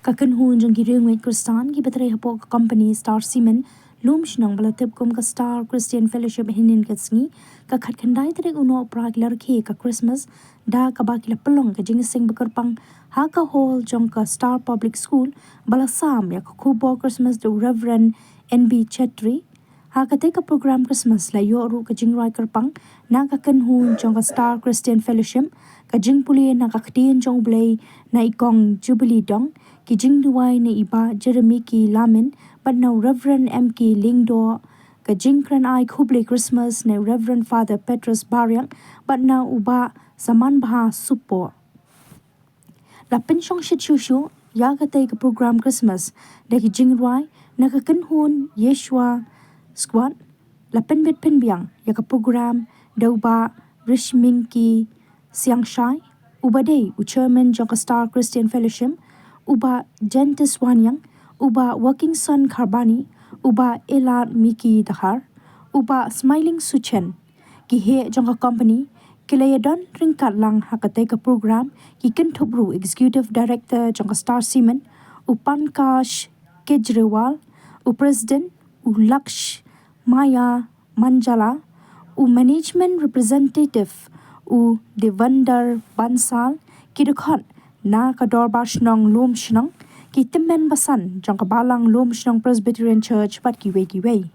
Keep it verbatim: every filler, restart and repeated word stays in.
Ka kynhun jong ki riewngeit Khristan kiba trei hapoh ka kompani Star Cement Lumshnong ba la tip kum ka Star Christian Fellowship hynnin ka sngi, ka khatkhyndai tarik u Nohprah ki la rakhe ka Christmas da kaba ki la pynlong ka jingseng ba kyrpang ha ka hall jong ka Star Public School, ba la sam ïa ka khubor Christmas da u Reverend N B Chetri. Ha katei ka program Christmas la ïoh ruh ka jingrwai kyrpang na ka kynhun jong ka Star Christian Fellowship, ka jingpule na ka Ktien jong U Blei na i Kong Jubilee Dong, ki jingduwai na i Bah Jeremy K Lamin bad na u Reverend M K Lyngdoh, ka jingkren ai khublei Christmas na u Reverend Father Petrus Bariang bad na u Bah Samanbha Supoh. La pynshong shit shuh shuh ïa katei ka program Christmas da ki jingrwai na ka kynhun Yeshua Squad. La pynbit pynbiang ïa ka program da u Bah Rishminki Siangshai, uba dei u chairman jong ka Star Christian Fellowship, u Bah Gentis Waniang, u Bah Workingson Kharbani, u Bah Elad Miki Dahar, u Bah Smiling Suchen. Ki heh jong ka kompani ki la ïadon ryngkat lang ha katei ka program, ki kynthup ruh Executive Director jong ka Star Cement, u Pankaj Kejriwal, u President, u Laksh Maya Manjala, u Management Representative, u Devender Bansal, ki dkhot na ka Dorbar Shnong Lumshnong, ki tymmen basan jong ka Balang Lumshnong Presbyterian Church bad kiwei kiwei.